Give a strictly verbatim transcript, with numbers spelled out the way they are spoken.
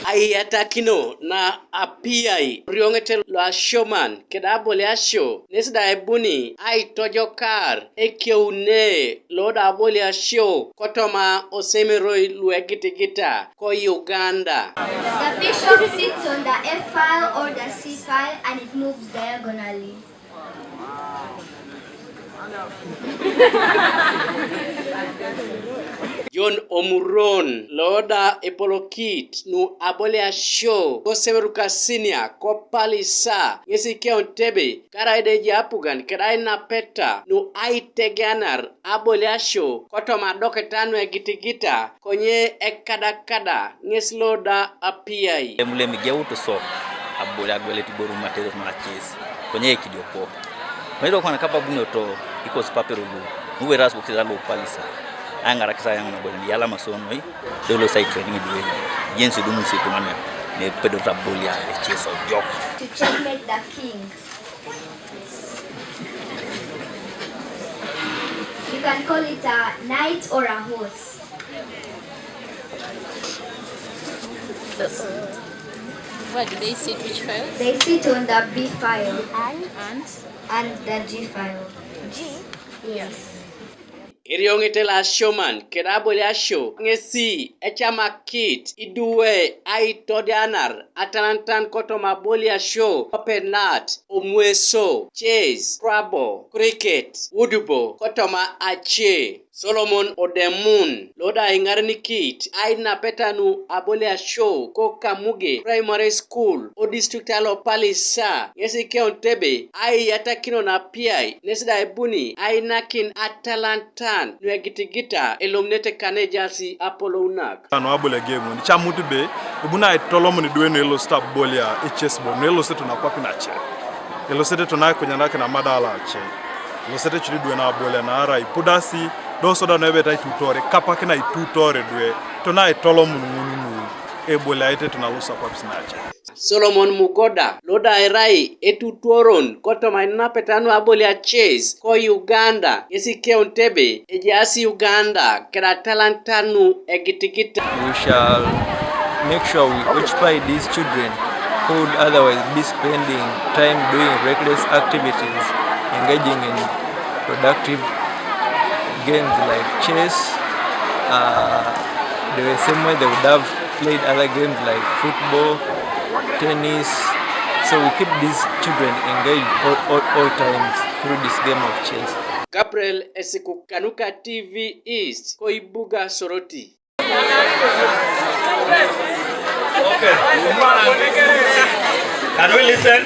Aiyatakino na apiai erioŋet lo asioman keda aboliasio nes da ebuni aitojokar ekeune lo da aboliasio kotoma osemeroi luegitigita ko Uganda. The bishop sits on the F file or the C file and it moves diagonally. John Omuron lo da epolokit nu aboliasio kosemeruka sinia kopalisa ŋesi keon tebe karaida eji apugan keda inapeta nu aitegeanar aboliasio kotoma adoketa nu egitigita konye ekadakada ŋes lo da apiai. Emulem igeutu sok abol agwelet iboru materos nacis konye ekidiopo. Mairo kwana kapabunioto ikos papero lu nuweras bokis alo palisa. Aŋarakis ayaŋ nabo yalama sonoi dolo sai training duwe. Jensi dumu si tumana ne pedro tabolia eches ojok. To checkmate the king. You can call it a knight or a horse. Where do they sit? Which file? They sit on the B file and and the G file. G? Yes. Erioŋete lo asioman keda aboliasio ŋesi ecamakit iduwe aitodianar atalantan kotoma aboliasio openat, omweso, chess, scrabble, cricket, woodball kotoma ace. Solomon Odemun lo da iŋarenikit ainapeta nu aboliasio ko Kamuge Primary School o district alo Palisa ŋesi keon tebe aiyatakino napiai nes da ebuni ainakin atalantan nu egitigita elomunete kanejasi apolounak. Ano abol egemu nicamut be ebuni aitolomun idwe nu elosit abolia echessboard nu elosete nakwapin ace. Elosete tona akunyanakin amadala ace. Elosete cut idwe na abolia naarai ipudasi do soda nu ebeit aitutore kapakin aitutore idwe tona aitolomun ŋun nu eboliaete tona alosit akwapis nace. Solomon Mugoda lo da erai etutuoron kotoma ainapeta nu abolia chess ko Uganda ŋesi keon tebe ejaas Uganda keda talanta nu egitigita. We shall make sure we occupy these children who would otherwise be spending time doing reckless activities, engaging in productive games like chess. Uh, the same way they would have played other games like football, tennis. So we keep these children engaged all, all, all times through this game of chess. Gabriel Esiku kanuka T V East ko ibuga Soroti. Okay. Can we listen?